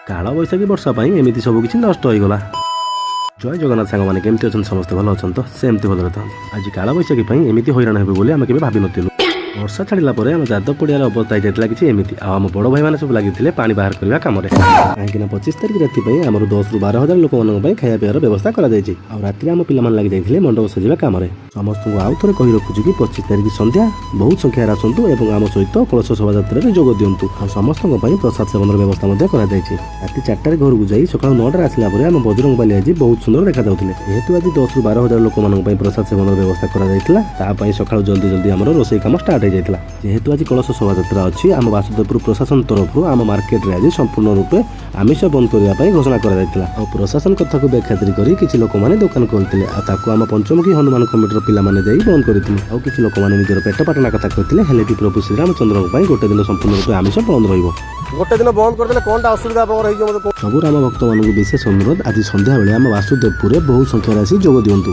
କାଳବୈଶାଖୀ ବର୍ଷା ପାଇଁ ଏମିତି ସବୁ କିଛି ନଷ୍ଟ ହେଇଗଲା। ଜୟ ଜଗନ୍ନାଥ ସାଙ୍ଗମାନେ, କେମିତି ଅଛନ୍ତି ସମସ୍ତେ? ଭଲ ଅଛନ୍ତି ତ? ସେମିତି ଭଲରେ ଥାନ୍ତୁ। ଆଜି କାଳବୈଶାଖୀ ପାଇଁ ଏମିତି ହଇରାଣ ହେବେ ବୋଲି ଆମେ କେବେ ଭାବିନଥିଲୁ। ବର୍ଷା ଛାଡ଼ିଲା ପରେ ଆମ ଯାଦବ ପଡ଼ିଆର ଅବସ୍ଥା ହେଇଯାଇଥିଲା କିଛି ଏମିତି। ଆଉ ଆମ ବଡ଼ ଭାଇମାନେ ସବୁ ଲାଗିଥିଲେ ପାଣି ବାହାର କରିବା କାମରେ, କାହିଁକି ନା 25 ତାରିଖ ରାତି ପାଇଁ ଆମର 10ରୁ 12 ହଜାର ଲୋକମାନଙ୍କ ପାଇଁ ଖାଇବା ପିଇବାର ବ୍ୟବସ୍ଥା କରାଯାଇଛି। ଆଉ ରାତିରେ ଆମ ପିଲାମାନେ ଲାଗି ଯାଇଥିଲେ ମଣ୍ଡପ ସଜିବା କାମରେ। ସମସ୍ତଙ୍କୁ ଆଉ ଥରେ କହି ରଖୁଛୁ କି 25 ତାରିଖ ସନ୍ଧ୍ୟା ବହୁତ ସଂଖ୍ୟାରେ ଆସନ୍ତୁ ଏବଂ ଆମ ସହିତ କଳସ ଶୋଭାଯାତ୍ରାରେ ଯୋଗ ଦିଅନ୍ତୁ। ଆଉ ସମସ୍ତଙ୍କ ପାଇଁ ପ୍ରସାଦ ସେବନର ବ୍ୟବସ୍ଥା ମଧ୍ୟ କରାଯାଇଛି। ରାତି 4ଟାରେ ଘରକୁ ଯାଇ ସକାଳ 9ଟାରେ ଆସିଲା ପରେ ଆମ ବଜରଙ୍ଗ ବାଲି ଆଜି ବହୁତ ସୁନ୍ଦର ଦେଖାଯାଉଥିଲେ। ଯେହେତୁ ଆଜି 10ରୁ 12 ହଜାର ଲୋକମାନଙ୍କ ପାଇଁ ପ୍ରସାଦ ସେବନର ବ୍ୟବସ୍ଥା କରାଯାଇଥିଲା, ତା ପାଇଁ ସକାଳୁ ଜଲ୍ଦି ଜଲ୍ଦି ଆମର ରୋଷେଇ କାମ ଷ୍ଟାର୍ଟ ହେଇଯାଇଥିଲା। ଯେହେତୁ ଆଜି କଳସ ଶୋଭାଯାତ୍ରା ଅଛି, ଆମ ବାସୁଦେବପୁର ପ୍ରଶାସନ ତରଫରୁ ଆମ ମାର୍କେଟରେ ଆଜି ସମ୍ପୂର୍ଣ୍ଣ ରୂପେ ଆମିଷ ବନ୍ଦ କରିବା ପାଇଁ ଘୋଷଣା କରାଯାଇଥିଲା। ଆଉ ପ୍ରଶାସନ କଥାକୁ ବେଖାତିର କରି କିଛି ଲୋକମାନେ ଦୋକାନ ଖୋଲିଥିଲେ ଆଉ ତାକୁ ଆମ ପଞ୍ଚମୁଖୀ ହନୁମାନ କମିଟିର ପିଲାମାନେ ଯାଇ ବନ୍ଦ କରିଥିଲେ। ଆଉ କିଛି ଲୋକମାନେ ନିଜର ପେଟ ପାଟଣା କଥା କହିଥିଲେ। ହେଲେ ବି ପ୍ରଭୁ ଶ୍ରୀରାମଚନ୍ଦ୍ରଙ୍କ ପାଇଁ ଗୋଟେ ଦିନ ସମ୍ପୂର୍ଣ୍ଣ ରୂପେ ଆମିଷ ବନ୍ଦ ରହିବ। ଗୋଟେ ଦିନ ବନ୍ଦ କରିଦେଲେ କ'ଣଟା ଅସୁବିଧା ଆପଣଙ୍କର ହେଇଯିବ, ମୋତେ କୁହନ୍ତୁ। ସବୁ ରାମ ଭକ୍ତମାନଙ୍କୁ ବିଶେଷ ଅନୁରୋଧ, ଆଜି ସନ୍ଧ୍ୟାବେଳେ ଆମ ବାସୁଦେବପୁରରେ ବହୁ ସଂଖ୍ୟାରେ ଆସି ଯୋଗ ଦିଅନ୍ତୁ।